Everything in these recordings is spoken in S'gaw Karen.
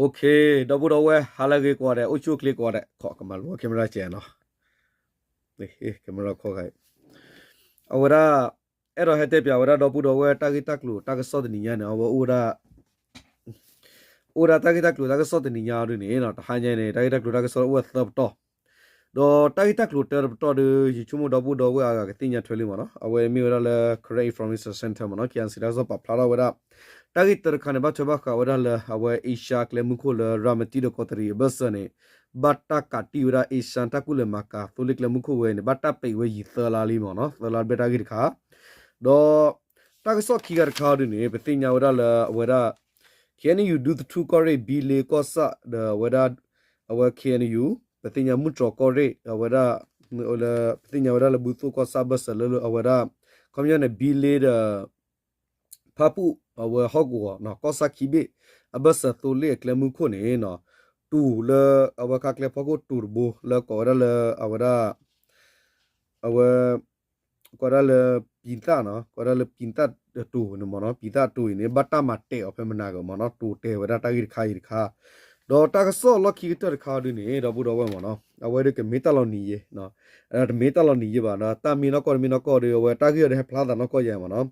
ဒီပုၢ်ဒီဝဲၢ် ဟါလၢအဂ့ၤကိးဂၤဒဲး, အိၣ်ဆူၣ်အိၣ်ချ့ကိးဂၤဒဲး, ခီကမၤလိ camera ကဲနီၤ, camera ခီဂၤအံၤ, အဝဲဒၣ် အဲၣ်ဒိးဟဲတဲပၠးဝဲဒၣ်ဒီပုၢ်ဒီဝဲၢ် တၢ်ဂ့ၢ်တၢ်ကျိၤတၢ်ကစီၣ်တနံၤညါန့ၣ် အဝဲအိၣ်ဝဲဒၣ် အိၣ်ဝဲဒၣ်တၢ်ဂ့ၢ်တၢ်ကျိၤတၢ်ကစီၣ်တနံၤညါအီၤဒ်န့ၣ် တဟါညါန့ၣ် တၢ်ဂ့ၢ်တၢ်ကျိၤတၢ်ကစီၣ်အိၣ်ဝဲသၢပတီၢ်, ဒီးတၢ်ဂ့ၢ်တၢ်ကျိၤတၢတပတီၢ်ဒီး ယဆိကမိၣ်ဒီပုၢ်ဒီဝဲၢ်အါဂၤကသ့ၣ်ညါထွဲလံမ့ၢ်နီၤ, အဝဲမ့ၢ်ဝဲဒၣ်လၢ Karen Information Center မ့ၢ်နီၤ, KIC တၢ်ကစီၣ်ပာ်ဖျါထီၣ်ဝဲဒၣ် တၢ်ဂ့ၢ်တၢတခါန့ၣ် ဘၣ်ထွဲဘၣ်ဃးဝဲဒၣ်လၢ အဝဲ Asia ကျဲမုၢ်ခိၣ်လၢ ရၤမတံဒီးကီးတရံးအဘၢၣ်စၢၤန့ၣ် ဘၣ်တၢ်ကးတံၢ်ဝဲဒၣ် Asia တၢ်ကူၣ်လဲၤမၤကၤသိလ့ၣ်ကျဲမုၢ်ခိၣ်ဝဲန့ၣ် ဘၣ်တၢ်ပံးဝဲယံာ်သၢလါလံမ့ၢ်နီၤ, သၢလါတဘျဲၣ်တၢ်ဂ့ၢ်တခါ, ဒီး တၢ်ကစီၣ်ခံဂၤတခါအီၤဒ်န့ၣ် ပသ့ၣ်ညါဝဲဒၣ်လၢအဝဲဒၣ် KNU ဒူသထူၣ်ကီၢ်ရ့ၣ် ဘံလ့ကီၢ်ဆၣ်ဒီးအဝဲဒၣ် အဝဲ KNU ပသ့ၣ်ညါမုၢ်တြီၤကီၢ်ရ့ၣ် အဝဲဒၣ် ပသ့ၣ်ညါဝဲဒၣ်လၢဘုသိၣ်ကီၢ်ဆၣ်အဘၢၣ်စၢၤလၢအဝဲဒၣ် ခီပညီန့ၣ် ဘံလ့ဒီး ဖၣ်ပူၣ် အဝဲဟီၣ်ကဝီၤ ကီၢ်ဆၣ်ခံဘ့ၣ် အဘၢၣ်စၢၤသိလ့ၣ်အကျဲမုၢ်ခိၣ်န့ၣ် တူၢ်လၢအဝဲခါကျဲဖီခိၣ်တူၢ်တဘိလၢကိးဝဲဒၣ်လၢအဝဲဒၣ် အဝဲ ကိးဒၣ်လၢ ပံသၣ်နီၤ, ကိးဒၣ်လၢပံသၣ်အတူၢ်န့ၣ်မ့ၢ်နီၤ, ပံသၣ်အတူၢ်အံၤန့ၣ် ဘၣ်တၢ်မၤတဲာ်အီၤဖဲမနၤဂၤမ့ၢ်နီၤ, တူၢ်တဲာ်ဝဲဒၣ်တၢ်ဂ့ၢ်တခါအံၤတခါ, ဒီးတၢ်ကစီၣ်လီၢ်ခံကတၢၢ်တခါအီၤဒ်န့ၣ် ဒီပုၢ်ဒီဝဲၢ်မ့ၢ်နီၤ, အဝဲဒၣ်ကမ့ၢ်တၢ်လီၤနံၤယ့, တမ့ၢ်တၢ်လီၤနံၤယ့ဘၣ်ဒီး တၢ်မ့ၢ်နီၢ်ကီၢ်တမ့ၢ်နီၢ်ကီၢ်ဒီး အဝဲတၢ်ဂ့ၢ်အီၤဒီးဟဲဖျါသးနီၢ်ကီၢ်ယဲမ့ၢ်နီၤ,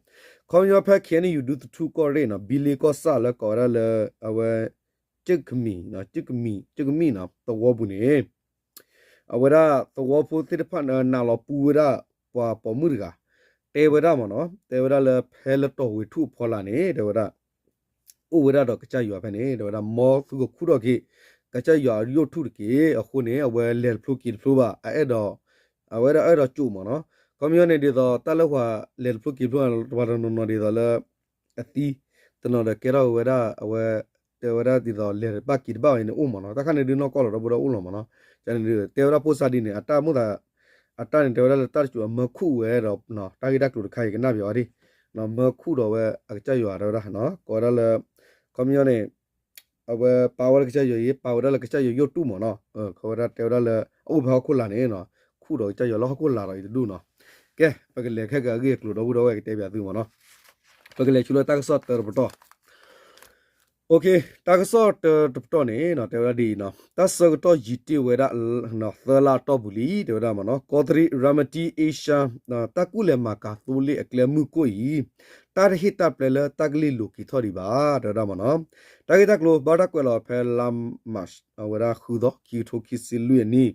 ခီပညီဖဲ KNU ဒူသထူၣ်ကီၢ်ရ့ၣ်နီၤ, ဘံလ့ကီၢ်ဆၣ်လၢကိးဝဲဒၣ်လၢ အဝဲ ကၠ့ၣ်ကမံၣ် ကၠ့ၣ်ကမံၣ် ကၠ့ၣ်ကမံၣ်နီၤ သဝီပူၤန့ၣ် အဝဲဒၣ်သဝီဖိသ့ၣ်တဖၣ်န့ၣ် နာ်လီၤပူဝဲဒၣ် ပှၤပိာ်မုၣ်တဂၤ တဲဝဲဒၣ်မ့ၢ်နီၤ, တဲဝဲဒၣ်လၢဖဲလၢတီၢ်ဝ့ၤထူၣ်အဖီလာ်န့ၣ် တဲဝဲဒၣ် အိၣ်ဝဲဒၣ်ဒီးကစၢ်ယွၤဖဲန့ၣ် တဲဝဲဒၣ် မ်သုကခူၣ်ထီၣ်က့ၤ ကစၢ်ယွၤအယိၣ်ထူၣ်တက့ၢ်. အဃိန့ၣ် အဝဲလဲၤတဖျိက့ၤတဖျိဘၣ် အအဲၣ်ဒိး အဝဲဒၣ်အဲၣ်ဒိးကၠိးမ့ၢ်နီၤ, ခီပညီန့ၣ်ဒ်သိး တၢ်လၢပှၤလဲၤတဖျိက့ၤတဖျိ ပှၤတနီၤနီၤဒ်သိးလၢ အသံ တနီၤဒီးကဲထီၣ်ဝဲဒၣ် အဝဲ တဲဝဲဒၣ်ဒ်သိး လဲၤတဘၣ်က့ၤတဘၣ်အံၤန့ၣ်အိၣ်မ့ၢ်နီၤ, တၢ်ခါန့ၣ်ဒုးနီၢ်ကီၢ်လီၤ ဒီပုၢ်ဒီဝဲၢ်အိၣ်လီၤမ့ၢ်နီၤ, န့ၣ်ဒုး တဲဝဲဒၣ်ဖိစါဒ်န့ၣ် အတၢ်မိၣ်သး အတၢ်န့ၣ် တဲဝဲဒၣ်လၢတၢ်တစိၤအမၢခူၣ်ဝဲဒီး တၢ်ဂ့ၢ်တၢ်ကျိၤတခါအံၤကနၣ်ပၠးဝဲဒၣ် မၢခူၣ်ဒီးဝဲအကစၢ်ယွၤတဲဝဲဒၣ် ကိးဝဲဒၣ်လၢ ခီပညီန့ၣ် အဝဲပာ်ဝဲလၢကစၢ်ယွၤအံၤ ပာ်ဝဲဒၣ်လၢကစၢ်ယွၤယိၣ်တူၢ်မ့ၢ်နီၤ, ခီဝဲဒၣ်တဲဝဲဒၣ်လၢ အအိၣ်ဖဲဟီၣ်ခိၣ်လာ်န့ၣ် ခူၣ်ဒီးကစၢ်ယွၤလၢဟီၣ်ခိၣ်လာ်ဒီးအံၤတဒူၣ်နီၤ, ကဲ ပကလဲၤခဲကအဂ့ၢ်အကျိၤ ဒီပုၢ်ဒီဝဲၢ်ကတဲပၠးသုမ့ၢ်နီၤ, ပကလဲၤဆူလၢတၢ်ကစီၣ်တၢတပတီၢ် တၢ်ကစီၣ်တၢတပတီၢ်န့ၣ် တဲဝဲဒၣ်ဒ်အံၤနီၤ, တၢ်ဆၢကတီၢ်ယံာ်တ့ၢ်ဝဲဒၣ် သၢလါအတီၢ်ပူၤလံ တဲဝဲဒၣ်မ့ၢ်နီၤ, ကီးတရံး ရၤမတံ Asia တၢ်ကူၣ်လဲၤမၤကၤသိလ့ၣ်အကျဲမုၢ်ခိၣ်အံၤ တၢ်တဟ့ၣ်တၢ်ပျဲလၢတၢ်ကလ့ၢ်လိၤက့ၤထီၣ်ဒံးဘၣ် တဲဝဲဒၣ်မ့ၢ်နီၤ, တၢ်ဂ့ၢ်တၢ်ကျိၤဘၣ်တၢ်ကွဲးလီၤဖဲလါမး အဝဲဒၣ်ဃုသီ ခံကထိခံဆံလွံၢ်အနံၣ်,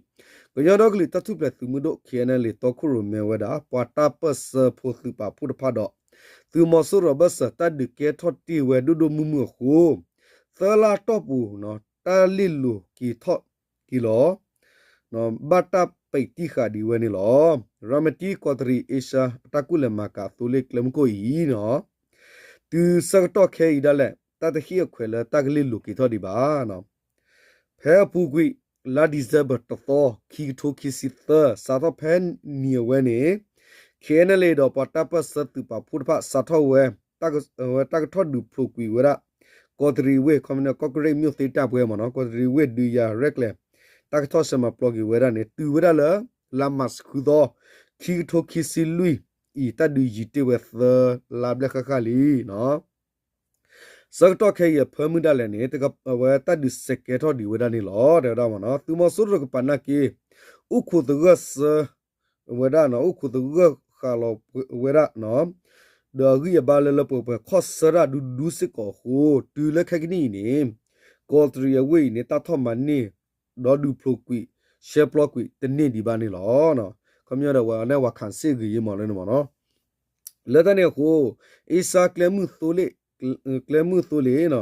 ကညီဒီကလုာ်တၢ်ထူၣ်ဖျဲးသုးမုၢ်ဒိၣ် KNLA တီခိၣ်ရိၣ်မဲဝဲဒၣ် ပှၤတၢ်ပၢၢ်ဆၢဖိသုးပာ်ဖှိၣ်တဖၣ်ဒီး သုးမီၤစိရိၤအဘၢၣ်စၢၤ တၢ်ဒုးကဲထီၣ်တ့ၢ်ဝဲဒိၣ်ဒိၣ်မုၢ်မုၢ်အဃိ သၢလါတီၢ်ပူၤ တၢ်လ့ၢ်လိၤက့ၤထီၣ်က့ၤလီၤ ဘၣ်တၢ်ပံးတံၢ်ဃာ်ဒံးဝဲန့ၣ်လီၤ. ရၤမတံ ကီးတရံး Asia တၢ်ကူၣ်လဲၤမၤကၤသိလ့ၣ်ကျဲမုၢ်ခိၣ်အံၤနီၤ တုၤဆၢကတီၢ်ခဲအံၤဒၣ်လဲာ် တၢ်တဟ့ၣ်အခွဲးလၢတၢ်ကလ့ၢ်လိၤက့ၤထီၣ်ဒံးဘၣ်. ဖဲအပူၤကွံာ် လါ December တသီ ခံကထိခံဆံသၢ စးထီၣ်ဖဲနံၤအဝဲန့ၣ် KNLA ဒီးပှၤတၢ်ပၢၢ်ဆၢသုးပာ်ဖှိၣ်တဖၣ် စးထီၣ်ဝဲ ဝဲတၢ်ကထီၣ်ဒုးဖျိးကွံာ်ဝဲဒၣ် ကီးတရံးဝ့ၢ် ခီပညီ ကီၢ်ကရ့ၣ်မၠိၣ်သ့တၢ်ပှဲၤမ့ၢ်နီၤ ကီးတရံးဝ့ၢ်ဒုးယၤရဲၣ်ကျဲၤ တၢ်ကထီၣ်ဆှၢမၤပျီက့ၤဝဲဒၣ်န့ၣ် တုၤဝဲဒၣ်လၢ လါမးဃုသီ ခံကထိခံဆံလွံၢ်အံၤ တၢ်ဒုးယံာ်တ့ၢ်ဝဲသၢလါဘျဲၣ်ဃၣ်ဃၣ်လံနီၤ ဆၢကတီၢ်ခဲအံၤအဖၢမုၢ်ဒၣ်လဲာ်န့ၣ် အဝဲတၢ်ဒုးစဲးကဲထီၣ်ဒံးဝဲဒၣ်န့ၣ်လီၤ တဲဝဲဒၣ်မ့ၢ်နီၤ သုးမီၤစိရိၤကပာ်နာ်က့ အိၣ်ခိးသဂၢၢ်ဆၢ ဝဲဒၣ်နီၤ အိၣ်ခိးသဂၢၢ်ဃာ်လီၤဝဲဒၣ်နီၤ ဒီးအဂံၢ်အဘါလၢလၢပှဲၤပှဲၤခီၣ်ဆၢတၢ်ဒူဒူစ့ၢ်ကီးအဃိ တုၤလၢခဲကနံၣ်အံၤန့ၣ် ကီးတရံးအဝ့ၢ်အံၤန့ၣ် တၢ်ထီၣ်မၤန့ၢ် ဒီးဒုးဖျိးကွံာ် ရှဲပျီကွံာ်တန့ၢ်ဒံးဘၣ်န့ၣ်လီၤ. ခီပညီဒီးဝဲန့ၣ် ဝဲခးစ့ၢ်ဂ့ၤယ့မးလၢန့ၣ်မ့ၢ်နီၤ လၢတၢ်န့ၣ်အဃိ အ့စါကျဲမုၢ်သိလ့ၣ် ကျဲမုၢ်သိလ့ၣ်နီၤ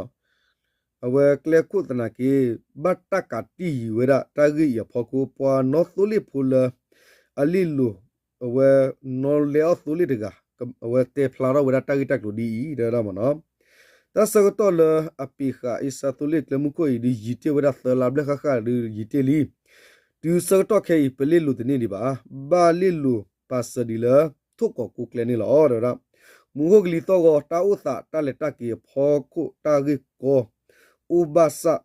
အဝဲကျဲခိၣ်သနာ်က့ ဘၣ်တၢ်ကးတံၢ်ယံာ်ဝဲဒၣ် တၢ်ဂ့ၢ်အံၤအဖီခိၣ် ပှၤနီၣ်သိလ့ၣ်ဖိလၢ အလ့ၢ်လိၤ အဝဲနီၣ်လဲအီၣ်သိလ့ၣ်တဂၤ အဝဲတဲဖျါထီၣ်ဝဲဒၣ်တၢ်ဂ့ၢ်တၢ်ကျိၤဒ်အံၤ တဲဝဲဒၣ်မ့ၢ်နီၤ တၢ်ဆၢကတီၢ်လၢအပ့ၤဃာ်အ့စါသိလ့ၣ်ကျဲမုၢ်ခိၣ်အံၤ ဒုးယံာ်တ့ၢ်ဝဲဒၣ်သၢလါဘျဲၣ်ဃၣ်ဃၣ်ဒုးယံာ်တ့ၢ်လံ တုၤဆၢကတီၢ်ခဲအံၤ ပလ့ၢ်လိၤတန့ၢ်ဒံးဘၣ် ဘၣ်လ့ၢ်လိၤပာ်စၢၤဒံးလၢ ထိၣ်ကီးကိးကျဲန့ၣ်လီၤ တဲဝဲဒၣ် မူခိၣ်ကလံၤသီၣ်ဂီၤ တၢ်အိၣ်သးတၢ်လဲၤတၢ်က့ၤအဖီခိၣ်တၢ်ဂ့ၢ်ကီ အိၣ်ဘၣ်ဆၣ်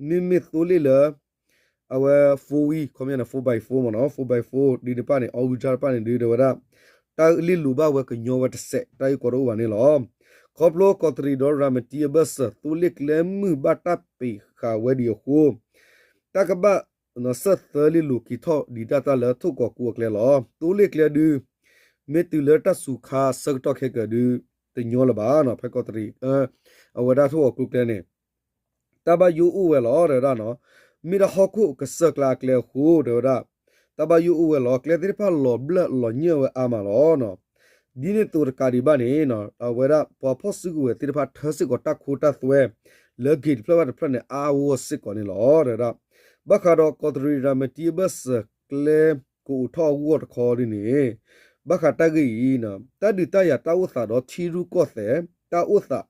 မ့မ့ၢ်သိလ့ၣ်လၢ အဝဲ four wheel ခီပညီန့ၣ် four by four မ့ၢ်နီၤ four by four ဒ်တဖၣ်န့ၣ် အီဝံၤတဖၣ်န့ၣ်ဒုးတဲဝဲဒၣ် တၢ်လ့ၢ်လိၤဘၣ်ဝဲကညီဝဲတစဲး တၢ်ဂ့ၢ်ကီတအိၣ်ဘၣ်န့ၣ်လီၤ. ခီဖျိကီးတရံးဒီးရၤမတံအဘၢၣ်စၢၤ သိလ့ၣ်ကျဲမုၢ်ဘၣ်တၢ်ပံးဃာ်ဝဲဒံးအဃိ တၢ်ကဘၣ် စၢၢ်သၢလ့ၢ်လိာ်က့ၤထီၣ်ဒံးတၢ်တၢ်လၢထိၣ်ကီးကိးအကျဲလီၤ. သိလ့ၣ်ကျဲဒု မ့ၢ်တုၤလၢတၢ်စူၤခါဆၢကတီၢ်ခဲကၢၤဒု တညီလၢၤဘၣ်နီၤ ဖဲကီးတရံး အဝဲဒၣ်ထိၣ်ကီးကိးကျဲန့ၣ် တၢ်ဘၣ်ယိၣ်အိၣ်ဝဲလီၤ တဲဝဲဒၣ်နီၤ. မ့ၢ်ဒၣ်ဟီၣ်ခိၣ်ကစၢၢ်ကျါအကျဲအဃိ တဲဝဲဒၣ် တၢ်ဘၣ်ယိၣ်အိၣ်ဝဲလီၤ ကျဲသ့ၣ်တဖၣ်လီၤဘျၢၣ်လီၤညၢၣ်ဝဲအါမးလီၤ. ဒ်န့ၣ်အသိးတကးဒံးဘၣ်န့ၣ် အဝဲဒၣ်ပှၤဖီၣ်စုကဝဲၤသ့ၣ်တဖၣ်ထၢစ့ၢ်ကီးတၢ်ခိတၢ်သွဲ လၢက့ၤတဖျၢၣ်ဘၣ်တဖျၢၣ်န့ၣ် အါအါဂီၢ်ဂီၢ်စ့ၢ်ကီးန့ၣ်လီၤ တဲဝဲဒၣ်. ဘၣ်ဃးဒီးကီးတရံးရၤမတံအဘၢၣ်စၢၤကျဲကအိးထီၣ်အဂီၢ်တခီဒ်န့ၣ် ဘၣ်ဃးတၢ်ဂ့ၢ်အံၤ တၢ်ဒုးတၢ်ယၤတၢ်အိၣ်သးဒီးထံရူၢ်ကီၢ်သဲး တၢ်အိၣ်သး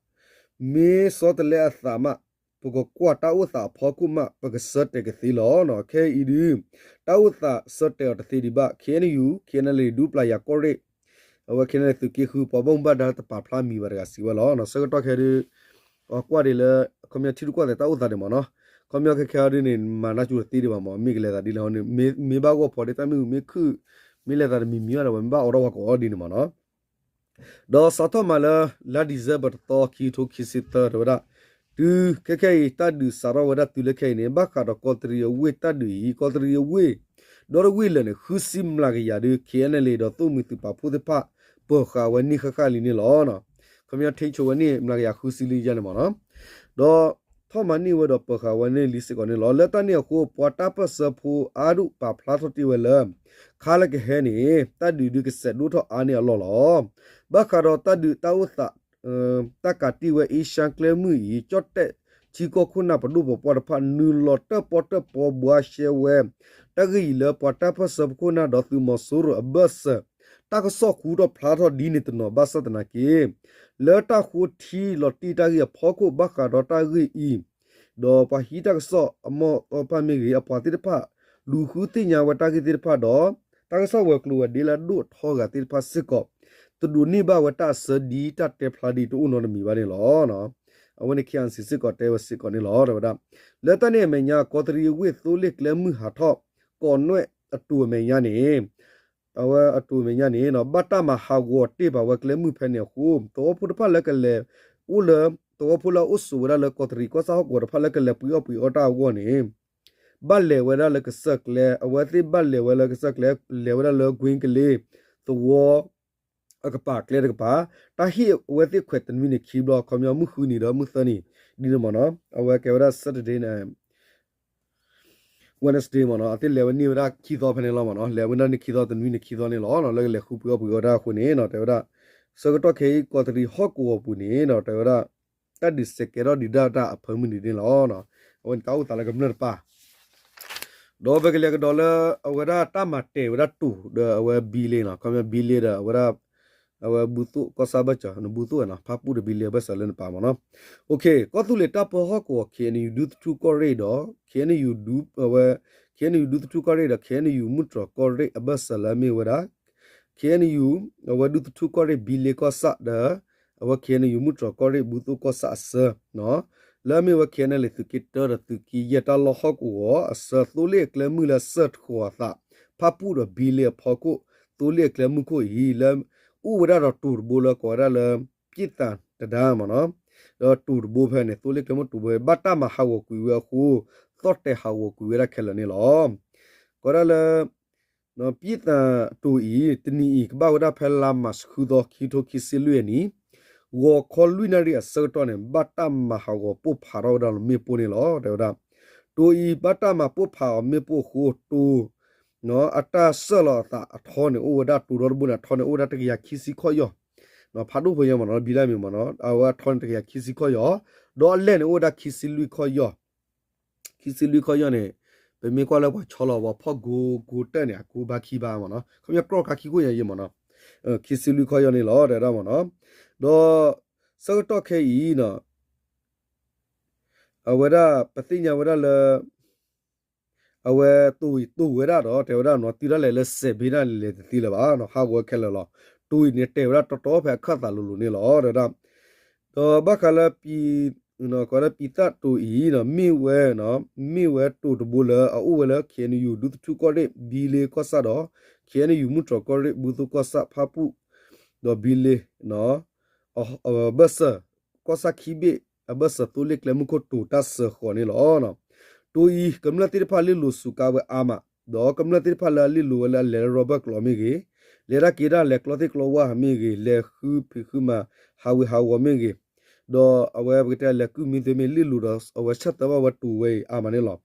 မ့ၢ်ဆီတလဲအသးမး ပကကွၢ်တၢ်အိၣ်သးအဖီခိၣ်မး ပကဆၢတဲာ်ကသ့လီၤ. ခဲအံၤဒု တၢ်အိၣ်သးဆၢတဲာ်အီၤတသ့ဒံးဘၣ် ခ့ၣ်အဲၣ်ယူၣ် ခ့ၣ်အဲၣ်ယူၣ် ဒူပျၢ်ယၤကီၢ်ရ့ၣ် အဝဲခ့ၣ်အဲၣ်ယူၣ်သုးက့ဃု ပှၤဘၣ်မူဘၣ်ဒါတပာ်ဖျါမံၤဘၣ်တဂၤစံးဝဲလီၤ. ဆၢကတီၢ်ခဲဒု ကွၢ်ဒ်လၢ ခီပညီထံရူၢ်ကီၢ်သဲးတၢ်အိၣ်သးဒံးမ့ၢ်နီၤ ခီပညီခဲခဲအံၤဒ်န့ၣ် မၤနၢ်ကၠိတသ့ဒံးဘၣ်မ့ၢ် မ့ၢ်ကလဲၤသးဒ်လဲၣ်န့ၣ် မ့ၢ်ဘၣ်ဂီၢ်ဖီဒ်တၢ်မ့ၣ်အူမ့ၢ်ခုၣ် မ့ၢ်လဲၤသးတမံၤမံၤဘၣ်ဒီး ပှၤမ့ၢ်ဘၣ်အိးထီၣ်ပှၤကိးအီၤဒ်န့ၣ်မ့ၢ်နီၤ ဒီးစးထီၣ်မးလၢ လါဒံၣ်စ့ဘၢၣ်တသီ ခံကထိခံဆံသၢ တဲဝဲဒၣ် တုၤခဲခဲအံၤ တၢ်ဒုးစးထီၣ်ဝဲဒၣ်တုၤလၢခဲအံၤန့ၣ် ဘၣ်ဃးဒီးကီးတရံးအဝ့ၢ်တၢ်ဒုးအံၤ ကီးတရံးအဝ့ၢ် ဒီတဝ့ၢ်လၢာ်န့ၣ် ဃုဆံမျးကယၤဒု ခ့ၣ်အဲၣ်ယူၣ် ဒီးသိၣ်မှံၤသုးပာ်ဖှိၣ်သ့ၣ်တဖၣ် ပၢၤဃာ်ဝဲန့ၢ်ဃၣ်ဃၣ်လံန့ၣ်လီၤ. ခီပညီထိန်းချုပ်ဝဲန့ၢ်မျးကယၤဃုဆံလံယါန့ၣ်မ့ၢ်နီၤ ဒီးထီၣ်မၤန့ၢ်ဝဲဒီးပၢၤဃာ်ဝဲန့ၢ်လံစ့ၢ်ကီးန့ၣ်လီၤ. လၢတၢ်န့ၣ်အဃိ ပှၤတၢ်ပၢၢ်ဆၢဖိအါဒူၣ်ပာ်ဖျါထီၣ်တ့ၢ်ဝဲလၢ ခါလၢကဟဲန့ၣ် တၢ်ဒုးဒုကစဲးဒိၣ်ထီၣ်အါန့ၢ်အလီၢ်လီၤ. ဘၣ်ဃးဒီးတၢ်ဒုးတၢ်အိၣ်သး တၢ်ကးတံၢ်ဝဲအ့ရှါကျဲမုၢ်အံၤ ကၠီၣ်တဲၣ်ထံကီၢ်ခိၣ်နၢ်ပဒိၣ်ပပှၢ်တဖၣ် နုာ်လီၤတၢၣ်ပီၣ်တၢၣ်ပီဘှါရှဲဝဲ တၢ်ဂ့ၢ်အံၤလၢပှၤတၢ်ပၢၢ်ဆၢဖိခိၣ်နၢ်ဒီးသုးမီၤစိရိၤအဘၢၣ်စၢၤ တၢ်ကစီၣ်ဃူထီၣ်ဖျါထီၣ်ဒ်န့ၣ်တနီၤဘၣ်ဆၣ်သနာ်က့ လၢတၢ်ဃိထံလီၤတံၢ်တၢ်ဂ့ၢ်အဖီခိၣ်ဘၣ်ဃးဒီးတၢ်ဂ့ၢ်အံၤ ဒီးပှၤဟံးတၢ်ကစီၣ်အမီၢ်သီဖၣ်မ့ၢ်ဂ့ၤ အပှၤသ့ၣ်တဖၣ် လူၤဃုသ့ၣ်ညါဝဲတၢ်ဂ့ၢ်သ့ၣ်တဖၣ်ဒီး တၢ်ကစီၣ်ဝဲၤကျိၤဝဲၤဒ့လၢအဒိၣ်အထီဂၤသ့ၣ်တဖၣ်စ့ၢ်ကီး တဒိးန့ၢ်ဘၣ်ဝဲတၢ်အစၢဒ်တၢ်တဲဖျါဒ်တအိၣ်နီတမံၤဘၣ်န့ၣ်လီၤ. အဝဲန့ၣ် ခ့ၣ်အဲၣ်ယူၣ် စ့ၢ်ကီးတဲဝဲစ့ၢ်ကီးန့ၣ်လီၤ တဲဝဲဒၣ် လၢတၢ်န့ၣ်အမဲာ်ညါ ကီးတရံးအဝ့ၢ်သိလ့ၣ်ကျဲမုၢ်ဟးထီၣ် ကိးနွဲၣ်အတိၤအမဲာ်ညါန့ၣ် အဝဲအတိၤမဲာ်ညါန့ၣ် ဘၣ်တၢ်မၤဟးဂီၤတ့ၢ်ဘၣ်ဝဲကျဲမုၢ်ဖဲန့ၣ်အဃိ သဝီဖိတဖၣ်လၢကလဲၤအိၣ်လၢ သဝီဖိလၢအအိၣ်ဆိးဝဲဒၣ်လၢကီးတရံးကီၢ်ဆၣ်ဟီၣ်ကဝီၤတဖၣ်လၢကလဲၤပှ့ၤအီၣ်ပှ့ၤအီတၢ်အဂီၢ်န့ၣ် ဘၣ်လဲၤဝဲဒၣ်လၢကစၢၢ်ကျဲ အဝဲသ့ၣ်ဘၣ်လဲၤဝဲလၢကစၢၢ်ကျဲ လဲၤဝဲဒၣ်လၢကွ့ကလ့ သဝီ အကပၤကျဲတကပၤ တၢ်ဟ့ၣ်အဝဲသ့ၣ်ခွဲးတနွံန့ၣ်ခံဘျီ ခီပညီမုၢ်ဃုနံၤဒီးမုၢ်သၢနံၤ ဒ်န့ၣ်မ့ၢ်နီၤ အဝဲကဲဝဲဒၣ် Saturday န့ၣ် Wednesday မ့ၢ်နီၤ အသ့ၣ်လဲၤဝဲန့ၢ်ဝဲဒၣ်ခံသီဖဲန့ၣ်လီၤမ့ၢ်နီၤ လဲၤဝဲဒၣ်န့ၣ်ခံသီတနွံန့ၣ်ခံသီန့ၣ်လီၤ လၢကလဲၤဃုပှ့ၤအီၣ်ပှ့ၤအီတၢ်အဃိန့ၣ် တဲဝဲဒၣ် ဆၢကတီၢ်ခဲအံၤ ကီးတရံးဟီၣ်ကဝီၤပူၤန့ၣ် တဲဝဲဒၣ် တၢ်ဒုးစဲးကဲထီၣ်ဒုးဒၣ်တၢ်အဖၢမုၢ်နံၤန့ၣ်လီၤ အဝဲန့ၣ်တၢ်အိၣ်သးလၢကမျၢၢ်တပၤ ဒီးပကလဲၤကဒီးလၢ အဝဲဒၣ်တၢ်မၤတဲာ်ဝဲဒၣ်တိၤဒီးအဝဲဘံလ့နီၤ ခီပညီဘံလ့ဒီးအဝဲဒၣ် အဝဲဘူၣ်သိၣ်ကီၢ်ဆၣ်ဘၢၣ်စၢၤ နဘူၣ်သိၣ်ဝဲနီၤ ဖၣ်ပူၣ်ဒီးဘံလ့အဘၢၣ်စၢၤလၢနပၤမ့ၢ်နီၤ ကီၢ်သူလ့ၤတၢ်ပၢဟီၣ်ကဝီၤ ခ့ၣ်အဲၣ်ယူၣ် ဒူသထူၣ်ကီၢ်ရ့ၣ်ဒီး ခ့ၣ်အဲၣ်ယူၣ် ဒူ အဝဲ ခ့ၣ်အဲၣ်ယူၣ် ဒူသထူၣ်ကီၢ်ရ့ၣ်ဒီး ခ့ၣ်အဲၣ်ယူၣ် မုၢ်တြီၤကီၢ်ရ့ၣ်အဘၢၣ်စၢၤလၢအမ့ၢ်ဝဲဒၣ် ခ့ၣ်အဲၣ်ယူၣ် အဝဲဒူသထူၣ်ကီၢ်ရ့ၣ်ဘံလ့ကီၢ်ဆၣ်ဒီး အဝဲ ခ့ၣ်အဲၣ်ယူၣ် မုၢ်တြီၤကီၢ်ရ့ၣ် ဘူၣ်သိၣ်ကီၢ်ဆၣ်အဆၢ လၢအမ့ၢ်ဝဲ ခ့ၣ်အဲၣ်ယူၣ် သုးက့တၢဒီးသုးက့ယဲၢ်တၢ်လီၢ်ဟီၣ်ကဝီၤအဆၢ သိလ့ၣ်အကျဲမုၢ်လၢအစၢၢ်ထီၣ်အသး ဖၣ်ပူၣ်ဒီးဘံလ့အဖီခိၣ် သိလ့ၣ်အကျဲမုၢ်ခိၣ်အံၤ လၢအိၣ်ဝဲဒၣ်ဒီးတိၤတဘိလၢကိးဝဲဒၣ်လၢ ပျံၣ်သၣ်တဒါမ့ၢ်နီၤ ဒီးတိၤတဘိဖဲန့ၣ် သိလ့ၣ်ကျဲမုၢ်တိၤတဘိ ဘၣ်တၢ်မၤဟးဂီၤကွံာ်ဝဲအဃိ သီၣ်တဲာ်ဟးဂီၤကွံာ်ဝဲဒၣ်ခဲလၢာ်န့ၣ်လီၤ. ကိးဝဲဒၣ်လၢ ပျံၣ်သၣ်တိၤအံၤ တနံၤအံၤ ကဘၣ်ဝဲဒၣ်ဖဲလါမၢ်ၡး ဃုသီ ခံကထိခံဆံလွံၢ်အနံၣ် ဂီၤခီလွံၢ်နၣ်ရံၣ်အဆၢကတီၢ်န့ၣ် ဘၣ်တၢ်မၤဟးဂီၤပိၢ်ဖးထီၣ်ဝဲဒၣ်လၢမ့ၣ်ပိၢ်န့ၣ်လီၤ. တဲဝဲဒၣ် တိၤအံၤ ဘၣ်တၢ်မၤပိၢ်ဖးအီၤမ့ၣ်ပိၢ်အဃိ တိၤ အတၢ်စၢၢ်လီၤအသးအထီန့ၣ် အိၣ်ဝဲဒၣ်တိၤဒီတဘိန့ၣ် အထီန့ၣ် အိၣ်ဝဲဒၣ်တကယၤခံဆံခီၣ်ယီၢ် ဖးဒိၣ်ဖိညါမ့ၢ်နီၤ ဘံလ့မ့ၢ်မ့ၢ်နီၤ အဝဲအထီန့ၣ်တကယၤခံဆံခီၣ်ယီၢ် ဒီးအလဲၢ်န့ၣ်အိၣ်ဝဲဒၣ်ခံဆံလွံၢ်ခီၣ်ယီၢ် ခံဆံလွံၢ်ခီၣ်ယီၢ်န့ၣ် ပမ့ၢ်ကွၢ်လၢပှၤဆီလီၤပှၤဖီၣ်ကိၤကိၤတၢၢ်န့ၣ် အကိၤဘါခံဘါမ့ၢ်နီၤ ခီပညီကြီၢ်ခါခံခိၣ်ညါယံၤမ့ၢ်နီၤ ခံဆံလွံၢ်ခီၣ်ယီၢ်န့ၣ်လီၤ တဲဝဲဒၣ်မ့ၢ်နီၤ ဒီး ဆၢကတီၢ်ခဲအံၤနီၤ အဝဲဒၣ်ပသ့ၣ်ညါဝဲဒၣ်လၢ အဝဲတိၤအံၤတိၤဝဲဒၣ်ဒီး တဲဝဲဒၣ်နီၤ တုၤဒၣ်လဲာ်လၢစဲးဘ့ၣ်ဒၣ်လဲာ်တသ့လၢၤဘၣ်နီၤ ဟးဂီၤခဲလၢာ်လီၤ. တိၤအံၤန့ၣ်တဲာ်ဝဲဒၣ်တီတီဖဲအခၢၣ်သးလိၤလိၤန့ၣ်လီၤ တဲဝဲဒၣ် ဒီးဘၣ်ဃးလၢ ကိးဝဲဒၣ်ပျံၤသၣ်တိၤအံၤ မ့ၢ်ဝဲ မ့ၢ်ဝဲတိၤတဘိလၢအအိၣ်ဝဲလၢ ခ့ၣ်အဲၣ်ယူၣ် ဒူသထူၣ်ကီၢ်ရ့ၣ် ဘံလ့ကီၢ်ဆၣ်ဒီး ခ့ၣ်အဲၣ်ယူၣ် မုၢ်တြီၤကီၢ်ရ့ၣ် ဘူၣ်သိၣ်ကီၢ်ဆၣ် ဖၣ်ပူၣ် ဒီးဘံလ့ ဘၢၣ်စၢၤ ကီၢ်ဆၣ်ခံဘ့ၣ် အဘၢၣ်စၢၤသိလ့ၣ်ကျဲမုၢ်ခိၣ်တိၤတၢ်စၢဃီၤန့ၣ်လီၤ. တိၤအံၤ ကမျၢၢ်သ့ၣ်တဖၣ်လ့ၣ်လိၤစူးကါဝဲအါမး, ဒီးကမျၢၢ်သ့ၣ်တဖၣ်လၢအလ့ၣ်လိၤဝဲလၢအလဲၤလၢရီဘၢၣ်ကျိးမ့ၢ်ဂ့ၤ, လဲၤတၢ်က့ၤတၢ်လဲၤကျီသ့ၣ်ကျီဝၢ်မ့ၢ်ဂ့ၤ, လဲၤဃုဖံးဃုမၤ ဟးဝ့ၤဟးဝီၤမ့ၢ်ဂ့ၤ, ဒီးအဝဲပကတဲလဲၤကုၢ်မံၤသုမ့ၢ်လ့ၣ်လိၤဒီး အဝဲဆၢသၢဘၣ်ဝဲတိၤဝဲအံၤအါမးန့ၣ်လီၤ.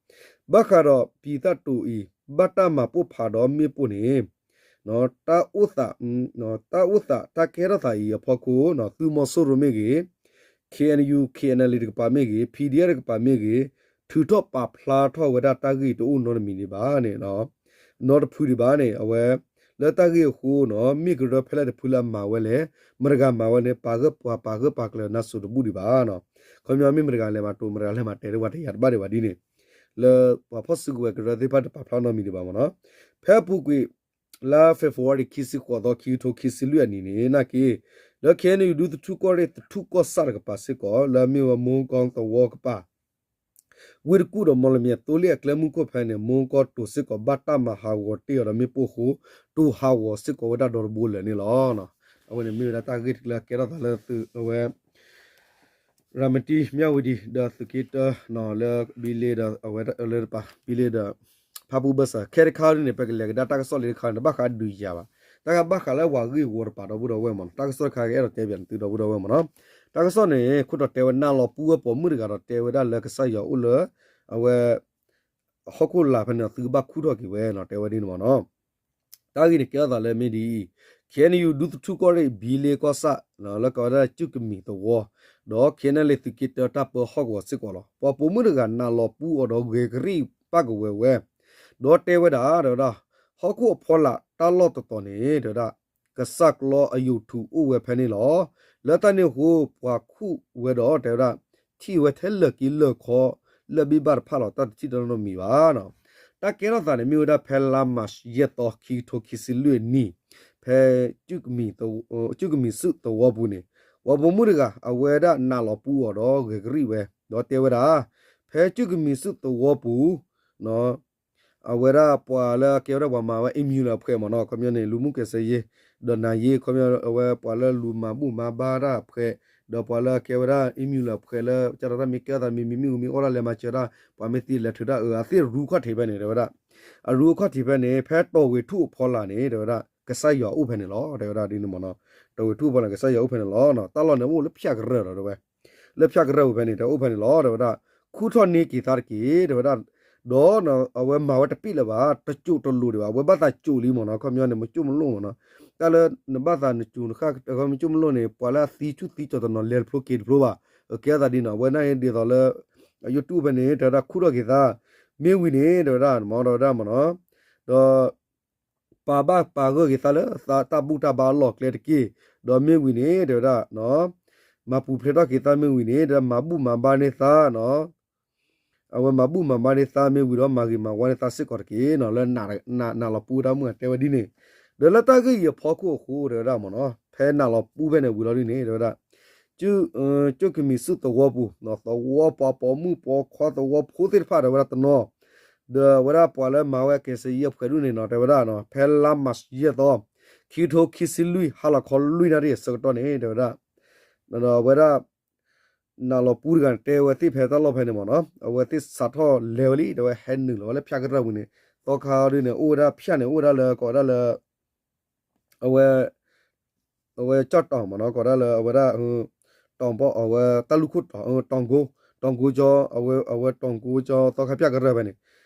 ဘၣ်ဃးဒီးပံၤသၣ်တိၤအံၤ ဘၣ်တၢ်မၤပိၢ်ဖးဒီးမ့ၣ်ပိၢ်န့ၣ် တၢ်အိၣ်သး တၢ်အိၣ်သးတၢ်ကဲထီၣ်သးအံၤအဖီခိၣ် သုးမီၤစိရိၤမ့ၢ်ဂ့ၤ, KNU KNLA တကပၤမ့ၢ်ဂ့ၤ, PDF တကပၤမ့ၢ်ဂ့ၤ, ထုးထီၣ်ပာ်ဖျါထီၣ်ဝဲဒၣ်တၢ်ဂ့ၢ်တအိၣ်နီတမံၤဒံးဘၣ်န့ၣ်, နီတဖုဒံးဘၣ်န့ၣ် အဝဲ လၢတၢ်ဂ့ၢ်အဃိနီၤ မ့ၢ်ကရၢဖဲလဲၣ်တဖုလၢအမၤဝဲလဲၣ်, မတဂၤမၤဝဲန့ၣ် ပာ်ဂၢၢ်ပာ်ပာ်ဂၢၢ်ပာ်ကျၢၤနါစိၤတဘူၣ်ဒံးဘၣ်နီၤ. ခီပညီမ့ၢ်မတဂၤလဲၤမၤတိၤ မတဂၤလဲၤမၤတဲာ်တဝဲတယၤတဘၣ်ဒံးဘၣ်ဒ်န့ၣ် လၢပှၤဖီၣ်စုကဝဲၤကရၢသ့ၣ်တဖၣ်တပာ်ဖျါနီတမံၤဒံးဘၣ်မ့ၢ်နီၤ. ဖဲအပူၤကွံာ် လါ February ခံဆံဃိးသီ ခံကထိခံဆံလွံၢ်အနံၤန့ၣ် နာ်က့ လၢ KNU ဒူသထူၣ်ကီၢ်ရ့ၣ်သထူၣ်ကီၢ်ဆၣ်တကပၤစ့ၢ်ကီး လၢအမ့ၢ်ဝဲမူကီသဝီကပၤ ဝ့ၢ်တကူၣ်ဒီးမီၣ်လမၠဲၣ်သိလ့ၣ်အကျဲမုၢ်ခိၣ်ဖဲန့ၣ် မူကီတိၤစ့ၢ်ကီးဘၣ်တၢ်မၤဟးဂီၤတ့ၢ်အီၤဒီးမ့ၣ်ပိၢ်အဃိ တိၤဟးဂီၤစ့ၢ်ကီးဝဲဒၣ်ဒီတဘိလၢာ်န့ၣ်လီၤ. အဝဲန့ၣ်မ့ၢ်ဝဲဒၣ်တၢ်ဂ့ၢ်တကျၢၤကဲထီၣ်သးလၢသုးအဝဲ ရၤမတံ မၠၣ်ဝတံၤ ဒီးသုးက့တၢ လၢဘံလ့ဒီးအဝဲလၢတပၤ ဘံလ့ဒီး ဖၣ်ပူၣ်ဘၢၣ်စၢၤ ခဲတခါဒ်န့ၣ် ပကလဲၤကဒါတၢ်ကစီၣ်လၢတခါန့ၣ် တဘၣ်ဃးဒုးယၤဘၣ်. တၢ်ဂ့ၢ်ဘၣ်ဃးလၢပှၤဂ့ၢ်ဝီတပၤဒီပုၢ်ဒီဝဲၢ်မ့ၢ်နီၤ တၢ်ကစီၣ်တခါကအဲၣ်ဒိးတဲပၠးသုဒီပုၢ်ဒီဝဲၢ်မ့ၢ်နီၤ. တၢ်ကစီၣ်န့ၣ် ခိၣ်တီတဲဝဲနၢ်လီၤပူဝဲပိာ်မုၣ်တဂၤဒီးတဲဝဲဒၣ်လၢကစၢ်ယွၤအိၣ်လၢ အဝဲ ဟီၣ်ခိၣ်လာ်ဖဲန့ၣ် သုကဘၣ်ခူၣ်ထီၣ်က့ၤဝဲနီၤ တဲဝဲဒ်န့ၣ်မ့ၢ်နီၤ. တၢ်ဂ့ၢ်န့ၣ်ကဲထီၣ်သးလၢမ့ၢ်ဒ်အံၤ, KNU ဒူသထူၣ်ကီၢ်ရ့ၣ် ဘံလ့ကီၢ်ဆၣ် လၢကိးဝဲဒၣ်ကၠူၣ်ကမံၤသဝီ ဒီး KNLA သုးက့တၢတၢ်ပၢဟီၣ်ကဝီၤစ့ၢ်ကီးလီၤ. ပှၤပိာ်မုၣ်တဂၤနၢ်လီၤပူအီၤဒီးဂဲၤကရံၣ်ပၣ်ကဝဲၤဝဲ ဒီးတဲဝဲဒၣ် တဲဝဲဒၣ် ဟီၣ်ခိၣ်အဖီလာ်တၢ်လီၢ်တတီၤန့ၣ် တဲဝဲဒၣ် ကစၢ်ကျီအယိာ်ထူးအိၣ်ဝဲဖဲန့ၣ်လီၤ. လၢတၢ်န့ၣ်အဃိ ပှၤခူၣ်ဝဲဒီး တဲဝဲဒၣ် ထံၣ်ဝဲထဲလၢာ်က့လၢာ်ခီ လၢၢ်ဘ့ၣ်ဘၣ်တဖၣ်လီၤ တၢ်တထံၣ်တၢ်နီတမံၤဘၣ်နီၤ. တၢ်ကဲထီၣ်သးန့ၣ် မ့ၢ်ဝဲဒၣ်ဖဲလါမးရှးယဲၢ်သီ ခံကထိခံဆံလွံၢ်အနံၤ ဖဲ ကၠူၣ်ကမံၤစုၣ်သဝီပူၤန့ၣ် ပှၤပိာ်မုၣ်တဂၤ အဝဲဒၣ်နၢ်လီၤပူအီၤဒီးဂဲၤကရံၣ်ဝဲ ဒီးတဲဝဲဒၣ် ဖဲကၠူၣ်ကမံၤစုၣ်သဝီပူၤ အဝဲဒၣ်ပှၤလၢကဲဝဲဒၣ်ပှၤမၤဝဲ အ့မူလၢအဖှဲးမ့ၢ်နီၤ ခီပညီန့ၣ် လူမှုကယ်ဆယ်ရေး ဒီးနာရေး ခီပညီအဝဲပှၤလၢလူၤမၤဘူၣ်မၤဘါတၢ်အဖှဲး ဒီးပှၤလၢကဲဝဲဒၣ် အ့မူလၢအဖှဲးလၢ ကၢ်ထီၣ်တၢ်မ့ၢ်ကဲထီၣ်သးမ့ၢ်မံမ့ၣ်အူမ့ၢ်အီၣ်ဒၣ်လဲၤမၤစၢၤဒၣ် ပှၤမ့ၢ်သံလဲၤထုးတၢ်အၢ အသ့ၣ်ရူခီၣ်ထံးဖဲန့ၣ် တဲဝဲဒၣ် အရူအခီၣ်ထံးဖဲန့ၣ် ဖဲတီၢ်ဝ့ၤထူၣ်အဖီလာ်န့ၣ် တဲဝဲဒၣ် ကစၢ်ယွၤအိၣ်ဖဲန့ၣ်လီၤ တဲဝဲဒၣ်ဒ်န့ၣ်မ့ၢ်နီၤ တီၢ်ဝ့ၤထူၣ်အဖီလာ် ကစၢ်ယွၤအိၣ်ဖဲန့ၣ်လီၤ တၢ်လီၢ်န့ၣ်အိၣ်လၢဖၠၣ်ကရၢၢ်ဒီးတဲဝဲ လၢဖၠၣ်ကရၢၢ်ပူၤဖဲန့ၣ် တဲအိၣ်ဖဲန့ၣ်လီၤ တဲဝဲဒၣ် ခူၣ်ထီၣ်န့ၢ်က့ၤသါတက့ၢ် တဲဝဲဒၣ် ဒီးအဝဲမၤဝဲတပ့ၣ်လၢၤဘၣ် တစိၢ်တလိၤဒံးဘၣ် အဝဲဘၣ်သးစိၢ်လံမ့ၢ်နီၤ ခီပညီန့ၣ် မ့ၢ်စိၢ်မ့ၢ်လိၣ်မ့ၢ်နီၤ တၢ်လၢနဘၣ်သးနစိၢ်နဃၣ် မ့ၢ်စိၢ်မ့ၢ်လိၣ်န့ၣ် ပှၤလၢအသံဆူၣ်သံကၠီၤတနီၤ လဲၤတဖျိက့ၤတဖျိဘၣ် ကဲသးဒ်နီၤ အဝဲန့ၣ်ဒ်သိးလၢ အယိာ်တူၢ်ဖဲန့ၣ် တဲဝဲဒၣ်ခူၣ်ထီၣ်က့ၤသါ မ့ၢ်ဝံၤန့ၣ် တဲဝဲဒၣ် မ့ၢ်တဲဝဲဒၣ်မ့ၢ်နီၤ ဒီး ပာ်ဘၣ်ပာ်ဂၢၢ်က့ၤသါလၢတၢ်ဘူၣ်တၢ်ဘါအလီၢ်ကျဲတက့ၢ် ဒီးမ့ၢ်ဝံၤန့ၣ် တဲဝဲဒၣ် မၤပူၤဖျဲးထီၣ်က့ၤသါမ့ၢ်ဝံၤန့ၣ် တဲဝဲဒၣ်မၤဘူၣ်မၤဘါန့ၢ်သါ အဝဲမၤဘူၣ်မၤဘါန့ၢ်သါမ့ၢ်ဝံၤဒီး မၤဂ့ၤမၤဝါန့ၢ်သါစ့ၢ်ကီးတက့ၢ်နီၤ လၢနၢ်လီၤပူတၢ်မုၢ်အတဲဝဲဒ်န့ၣ် ဒီးလၢတၢ်ဂ့ၢ်အံၤအဖီခိၣ်အဃိ တဲဝဲဒၣ်မ့ၢ်နီၤ ဖဲနၢ်လီၤပူဖဲန့ၣ်ဝံၤလီၤဒ်န့ၣ် တဲဝဲဒၣ် ကၠူၣ်ကမံၤစုၣ်သဝီပူၤ သဝီပှၤပိာ်မုၣ်ပိာ်ခွါသဝီဖိသ့ၣ်တဖၣ် တဲဝဲဒၣ်တနီၤ ဒီးအဝဲဒၣ်ပှၤလၢမၤဝဲကဲစ့ယဲၢ်ဖှဲးဒူၣ်န့ၣ်နီၤ တဲဝဲဒၣ် ဖဲလါမးရှးယဲၢ်သီ ခံကထိခံဆံလွံၢ် ဟါလီၤခီလွံၢ်နၣ်ရံၣ်အဆၢကတီၢ်န့ၣ် တဲဝဲဒၣ် ဒီးအဝဲဒၣ် နၢ်လီၤပူတဂၤန့ၣ် တဲဝဲသ့ၣ်ဖဲတၢ်လီၢ်ဖဲန့ၣ်မ့ၢ်နီၤ အဝဲသ့ၣ်စးထီၣ်လဲၤဝဲလံ တဲဝဲဟဲနုာ်လီၤဝဲလၢဖၠၣ်ကရၢၢ်ပူၤန့ၣ် သီခါဒ်န့ၣ် အိၣ်ဝဲဒၣ်ဖၠၣ်န့ၣ် အိၣ်ဝဲဒၣ်လၢ ကိးဝဲဒၣ်လၢ အဝဲ အဝဲကၠီၣ်တီၣ်မ့ၢ်နီၤ ကိးဒၣ်လၢအဝဲဒၣ် တီၢ်ဘီၣ်အဝဲတၢ်လူၢ်ခိၣ်တီၢ် တီၢ်ကိ တီၢ်ကိကၠီ အဝဲ အဝဲတီၢ်ကိကၠီ သီခါဖၠၣ်ကရၢၢ်ဖဲန့ၣ်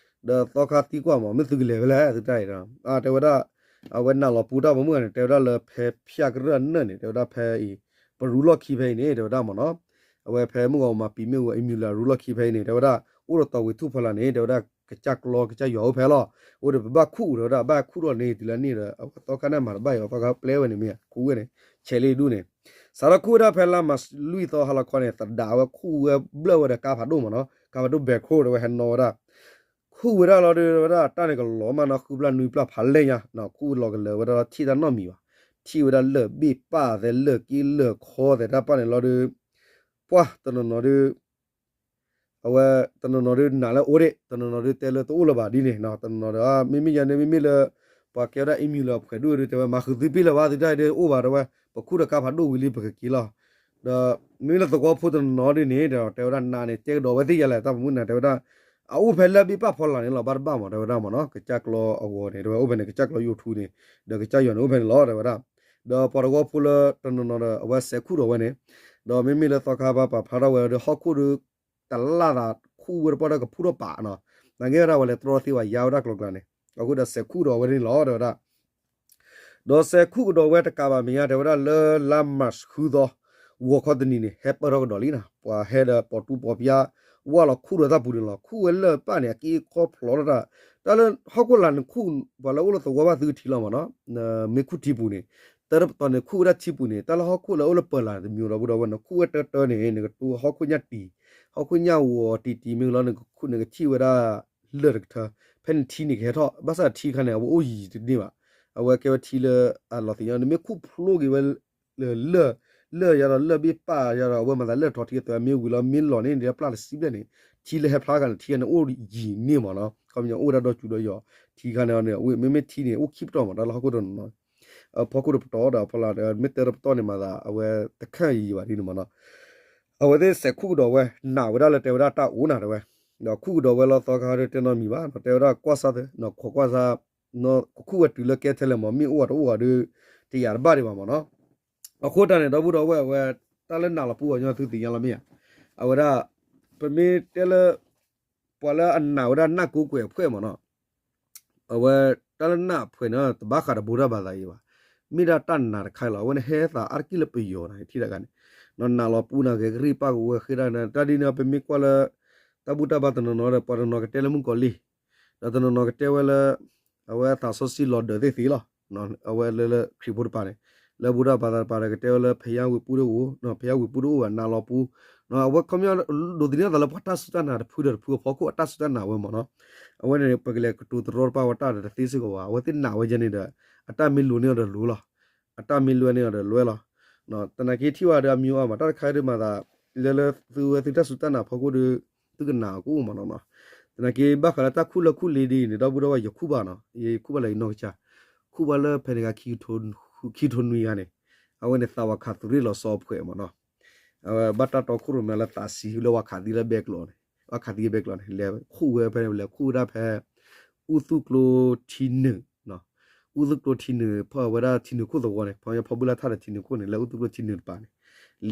ဒီးသီခါသံကွၢ်မ့ၢ် မ့ၢ်သုကလဲၤဖဲလဲၣ် သုတၢ်အံၤဒီး တဲဝဲဒၣ် အဝဲနၢ်လီၤပူတၢ်ပိာ်မုၣ်ဂၤန့ၣ် တဲဝဲဒၣ်လၢဖဲဖၠၣ်ကရၢၢ်အနၢၣ်န့ၣ် တဲဝဲဒၣ်ဖဲအံၤ ပရူလီၢ်ခံဖဲအံၤန့ၣ် တဲဝဲဒၣ်မ့ၢ်နီၤ အဝဲဖဲမုၢ်ဂီၤမၤပံာ်မ့ၣ်အူအံၤမံၤလၢအရူလီၢ်ခံဖဲအံၤန့ၣ် တဲဝဲဒၣ် အိၣ်ဒီးတီၢ်ဝံၤထူၣ်ဖီလာ်န့ၣ် တဲဝဲဒၣ် ကစၢ်ကျီကစၢ်ယွၤအိၣ်ဖဲလီၤ အိၣ်ဒီးပဘၣ်ခူၣ် တဲဝဲဒၣ် ဘၣ်ခူၣ်ထီၣ်န့ၣ်တုၤလၢန့ၣ်ဒီး အဝဲသီခါန့ၣ်မၤတဘၣ်အံၤ အသီခါပျဲဝဲန့ၣ်မ့ၢ်ခူၣ်ဝဲန့ၣ် ဆဲးလံဒူၣ်န့ၣ် စးထီၣ်ခူၣ်ဝဲဒၣ်ဖဲလါမးလွံၢ်သီဟါလီၤခီန့ၣ် သဒါဝဲခူၣ်ဝဲဘျၢၣ်ဝဲဒီးကါဖးဒိၣ်မ့ၢ်နီၤ ကါဖးဒိၣ်ဘဲၤခိၣ်တဲဝဲဟဲနီၤဝဲဒၣ် ခူၣ်ဝဲဒၣ်လီၤဒီး တဲဝဲဒၣ် တၢ်န့ၣ်ကလီၤမးနီၤ ဃုဘျၣ်နွံဘျၣ်ဖးလဲၢ်ညါ ခူၣ်လီၤကလၢၤဝဲဒၣ်လီၤ ထံၣ်တၢ်နီတမံၤဘၣ် ထံၣ်ဝဲဒၣ်လၢၢ်ဘ့ၣ်ပၢ်သဲးလၢၢ်က့လၢၢ်ခီသဲးတၢ်ပၢ်န့ၣ်လီၤဒီး ပှၢ်တနီၤနီၤဒီး အဝဲတနီၤနီၤဒီးနာ်လၢအိၣ်ဒံး တနီၤနီၤဒီးတဲလၢတအိၣ်လၢၤဘၣ်ဒ်န့ၣ် တနီၤနီၤဒီး မ့မ့ၢ်ယၤန့ၣ် မ့မ့ၢ်လၢ ပှၤကဲဝဲဒၣ်အံၤမံၤလၢအဖှဲးဒိၣ်ဒီး တဲဝဲမၤဃုာ်သုပ့ၢ်လၢၤဘၣ် သုတၢ်အံၤဒီးအိၣ်ဘၣ် တဲဝဲ ပခူၣ်ဒီးကါဖးဒိၣ်ဝံၤလံ ပကက့ၤလီၤ ဒီးမ့မ့ၢ်လၢသဝီဖိတနီၤနီၤဒ်န့ၣ်ဒီး တဲဝဲဒၣ်နးန့ၣ် တဲကဒီးဝဲသ့ၣ်ယဲလဲၣ် တၢ်ပိာ်မုၣ်နး တဲဝဲဒၣ် အအိၣ်ဖဲလၢဘ့ၣ်ပၢ်ဖီလာ်န့ၣ်လီၤ ဘၣ်တဘၣ်မး တဲဝဲဒၣ်မးနီၤ ကစၢ်ကျီအဂီၤန့ၣ် တဲဝဲအိၣ်ဖဲန့ၣ် ကစၢ်ကျီ YouTube န့ၣ် ဒီးကစၢ်ယွၤန့ၣ်အိၣ်ဖဲန့ၣ်လီၤ တဲဝဲဒၣ် ဒီးပှၤသဝီဖိလၢတနီၤနီၤဒီး အဝဲစဲးခူၣ်ဒီးဝဲန့ၣ် ဒီးမ့မ့ၢ်လၢသီခါဘၣ်ပာ်ဖျါထီၣ်ဝဲဒီးဟီၣ်ခိၣ်ဒီး တလၢ်သးခူၣ်ဝဲတပှၢ်ဒီးကဖူထီၣ်ပာ်နီၤ, နာ်က့ဝဲဒၣ်ဝဲလဲၤတြီသ့ဝဲယါဝဲဒၣ်ကျိၤကျါန့ၣ်, အဃိဒီးစဲးခူၣ်ကဒီးဝဲန့ၣ်လီၤ တဲဝဲဒၣ်, ဒီးစဲးခူၣ်ကဒီးဝဲတကးဘၣ်မဲာ်ညါ တဲဝဲဒၣ်လၢလါမၢ်ၡးဃုသီ ဂီၤခီတနံၤန့ၣ် ဟဲပၢၢ်ထီၣ်ကဒီးလံနီၤ, ပှၤဟဲဒီးပိာ်တူၢ်ပိာ်ပျါ ဝၢ်လီၤခူၣ်ဒီးတၢ်ပူၤန့ၣ်လီၤ, ခူၣ်ဝဲလၢာ်ပၢ်န့ၣ် အက့အခီဖျိးထီၣ်တၢ်, တၢ်လၢဟီၣ်ခိၣ်လာ်နခူၣ် ပှၤလၢအိၣ်လၢသဝီဘၣ်သုထံလီၤမးနီၤ, မ့ၢ်ခူၣ်ထံပူၤန့ၣ် တၢ်တပတီၢ်န့ၣ် ခူၣ်ဝဲဒၣ်ထံပူၤန့ၣ် တၢ်လၢဟီၣ်ခိၣ်လၢအိၣ်လၢပၢၤလာ်တမံၤဒီး ပုၢ်ဒီးဝဲ နခူၣ်ဝဲတၢတၢန့ၣ် နကတိၤဟီၣ်ခိၣ်ညၣ်တံၤ, ဟီၣ်ခိၣ်ညၣ်ဂီၤတံၤတံၤမ့ၢ်လီၤ နကထံၣ်ဝဲဒၣ် လၢၢ်တကထၢ, ဖဲန့ၣ်ထံန့ၣ်ကဟဲထီၣ်, ဘၣ်ဆၣ်ထံခါန့ၣ် အဝဲအိၣ်ယံၤတန့ၢ်ဘၣ်, အဝဲကဲဝဲထံလၢအလီၤသ့ၣ်ညါ, နမ့ၢ်ခူၣ်ဖျိက့ၤဝဲ လၢာ်, လၢာ်ယါဒီးလၢာ်ဘ့ၣ်ပၢ်ယါဒီး အဝဲမၤသးလၢာ်ထီၣ်ထံအသွဲမ့ၢ်ဝံၤလီၤ မ့ၢ်လီၤန့ၣ် နပျၢ်တစံးဘျဲၣ်န့ၣ်, ထံလၢဟဲဖျါခါန့ၣ် ထံခါန့ၣ်အိၣ်ယံၤန့ၢ်မးနီၤ, ခီပညီအိၣ်ဝဲဒၣ်ဒီစူၤဒီယီၤ, ထံခါန့ၣ် မ့မ့ၢ်ထံန့ၣ်အိၣ်ခံပတီၢ်မး တၢ်လၢဟီၣ်ခိၣ်တနီၤနီၤ, ဖီခိၣ်တပတီၢ်ဒီးဖီလာ်ဒီး မ့ၢ်တၢတပတီၢ်န့ၣ်မၤသး အဝဲတခါယံၤယံၤဘၣ်ဒ်န့ၣ်မးနီၤ, အဝဲသ့ၣ်စဲးခူၣ်ကဒီးဝဲ နာ်ဝဲဒၣ်လၢတဲဝဲဒၣ်တၢ်အိၣ်နၤတဲဝဲ, ဒီးခူၣ်ကဒီးဝဲလီၤသီခါဒီးတဲနီတမံၤဘၣ်နီၤ, တဲဝဲဒၣ်ကွၢ်စၢ်သ့ နီၤခိးကွၢ်စၢ်, ကခူၣ်ဝဲတုၤလၢကဲထဲလဲၣ်မး မ့ၢ်အိၣ်အတအိၣ်အီၤဒီး တယာ်တဘၣ်ဒံးဘၣ်မးနီၤ, အဃိတၢ်န့ၣ် ဒီပုၢ်ဒီဝဲၢ်အဝဲ တၢ်လၢနာ်လီၤပူၤအီၤညီသုသ့ၣ်ညါလီၤမ့ၢ်ဧါ, အဝဲဒၣ် ပမ့ၢ်တဲလၢ ပှၤလၢအနာ်ဝဲဒၣ်နၢ်ကိးကွဲးအဖှဲၣ်မးနီၤ, အဝဲတၢ်လၢနၢ်အဖှဲၣ်န့ၣ် တဘၣ်ဃးဒီးဗုဒ္ဓဘာသာအံၤဘၣ်, မ့ၢ်ဒၣ်တၢ်နာ်တခါလီၤ, အဝဲန့ၣ်ဟဲသးအါတက့ၢ်လၢပယီၤန့ၣ် ထံၣ်တၢ်ခါန့ၣ်, နာ်လီၤပူၤနာ်ဂဲၤကရံၣ်ပၢ်ကဝဲၤဃ့တၢ်န့ၣ် တၢ်ဒ်န့ၣ် ပမ့ၢ်ကွၢ်လၢ တၢ်ဘူၣ်တၢ်ဘါတနီၤနီၤဒီး ပှၤတနီၤကတဲလၢမုၣ်ကီၤလံၢ်, ဒီးတနီၤနီၤကတဲဝဲလၢ အဝဲအသးစီဆှံလီၤဒၢးသ့ၣ်သ့ၣ်လီၤ, အဝဲလၢလၢခရံာ်ဖိတပၤန့ၣ်, လၢဗုဒ္ဓဘာသာတပၤဒီးကတဲဝဲလၢ ဘုရားဝတ်ပြုတဲ့ကိုယ်, ဘုရားဝတ်ပြုတဲ့ကိုယ် နာ်လီၤပူၤ, အဝဲခီပညီ ဒိးသန့ၤအသးလၢပှၤတၢ်စူၢ်တၢ်နာ်တဖုဒီးတဖုအဖီခိၣ်အတၢ်စူၢ်တၢ်နာ်ဝဲမးနီၤ, အဝဲန့ၣ် ပကလဲၤကတိၤတရီတပါဝဲတၢ်ဒီးတသ့စ့ၢ်ကီးဘၣ်, အဝဲသ့ၣ်နာ်ဝဲယဲန့ၣ်ဒီး အတၢ်မ့ၢ်လိၤန့ၢ်အီၤဒီးလိၤလီၤ, အတၢ်မ့ၢ်လွဲန့ၢ်အီၤဒီးလွဲလီၤ, သနာ်က့ထံၣ်ဝဲဒီးအမံၤအါမး တၢ်တခါဒ်မၤသး လၢလၢသုဝဲသုတၢ်စူၢ်တၢ်နာ်ဖီခိၣ်ဒီး သုကနာ်အီၤကအိၣ်မးနီၤ, သနာ်က့ဘၣ်ဃးလၢတၢ်ခူၣ်လၢခူၣ်လ့ဒ်အံၤန့ၣ် ဒီပုၢ်ဒီဝဲၢ် ယခူၣ်ဘၣ်နီၤ, ယခူၣ်ဘၣ်လၢယနီၢ်ကစၢ်, ခူၣ်ဘၣ်လၢဖဲန့ၣ်ဂၤ ခံကထိနွံဂၤန့ၣ်, အဝဲန့ၣ် သးဝၤခးသုးရ့ၣ်လီၤစီအဖှဲးမးနီၤ, အဝဲဘၣ်တၢ်တီခိၣ်ရိၣ်မဲလၢသးစံလၢဝၤခးသံလၢဘဲကျိးန့ၣ်, ဝၤခးသံလၢဘဲကျိးန့ၣ် လဲၤခူၣ်ဝဲဖဲန့ၣ် လဲၤခူၣ်ဝဲဒၣ်ဖဲ အူသူကျိထံနုာ် အူသူကျိထံနုာ် ဖီဝဲဒၣ်ထံနုာ်ခိၣ်သဝီန့ၣ် ဖီဖီဘုလၢထၣ်ဒီးထံနုာ်ခိၣ်န့ၣ် လၢအူသူကျိထံနုာ်တပၤန့ၣ်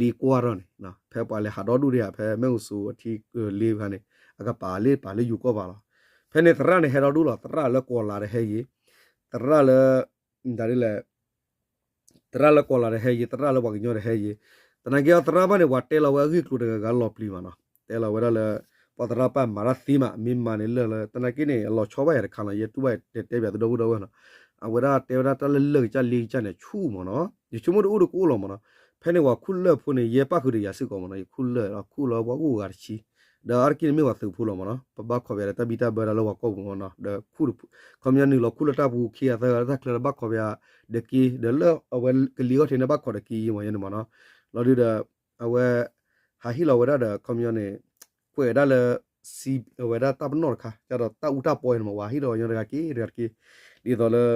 လ့ကွၢ်ထီၣ်န့ၣ် ဖဲပှၤလဲၤဟးဒီဒူၣ်တယၤ ဖဲမဲၣ်အူစိအထံလ့တခါန့ၣ် အကပၤလ့ပၤလၢယိၤကီၢ်ပၤလီၤ. ဖဲန့ၣ်သရၣ်န့ၣ်ဟဲဒီဒူၣ်လီၤ. သရၣ်လၢကီၤလၤဒီးဟဲယံၤ, သရၣ်လၢ မတၤဒ်လဲၣ် သရၣ်လၢကီၤလၤဒီးဟဲယံၤ, သရၣ်လၢပှၤကညီဒီးဟဲယံၤ, သနာ်က့အသရၣ်ဘၣ်န့ၣ် ပှၤတဲလီၤဝဲအဂ့ၢ်ကျိၤတဂၤဂၤလီၤပျံၤမးနီၤ, တဲလီၤဝဲဒၣ်လၢ ပှၤသရၣ်ပၢ်မၤတၢ်သ့မး မ့ၢ်မၤန့ၣ်လၢာ်လၢ သနာ်က့န့ၣ် အလီၤဆီဘၣ်ယၤတခါလီၤ. ယတူၢ်ဘၣ်တဲပၠးသုဒီပုၢ်ဒီဝဲၢ်နီၤ, အဝဲဒၣ်တဲဝဲဒၣ်တၢ်လၢလၢာ်ကစၢ်လ့ကစၢ်န့ၣ် ဆူၣ်မးနီၤ, ယဆိကမိၣ်တအိၣ်တကအိၣ်လီၤမးနီၤ. ဖဲန့ၣ်ပှၤခူၣ်လၢၢ်ဖိန့ၣ် ယဲပၣ်ဃုာ်ဒီးယၤစ့ၢ်ကီးမးနီၤ, ယခူၣ်လၢၢ်လီၤ ခူၣ်လၢၢ်ပှၤအိၣ်ဂၤတဆံ, ဒီးအါတက့ၢ်န့ၣ်မ့ၢ်ပှၤသုးဖိလီၤမးနီၤ. ပဘၣ်ခိးပၠးဒီးတၢ်ဘံၣ်တၢ်ဘၢဒၣ်လၢပှၤကီၢ်ပူၤမးနီၤ, ဒီးခူၣ်တဖု ခီပညီနုာ်လီၤခူၣ်လၢတၢ်ပူၤခံဂၤသၢဂၤလၢတၢ်ချၢဒီးဘၣ်ခိးပၠး ဒီးက့ၤ ဒီးလၢအဝဲကလံၤဂီၢ်ထံးန့ၣ် ဘၣ်ခိးဒီးက့ၤယံၤမးယဲန့ၣ်မးနီၤ. လီၤဒုဒီး အဝဲ ဟးဟ့ၣ်လီၤဝဲဒၣ်ဒီး ခီပညီန့ၣ် ကွဲးဒၣ်လၢ စံးဝဲဒၣ်တၢ်ပနီၣ်တခါ ကဒီးတၢ်အူတၢ်ပီအံၤန့ၣ်မး ဝဲဟ့ၣ်လီၤညီတဂၤက့ၤတဂၤတက့ၢ်, ဒ်သိးလၢ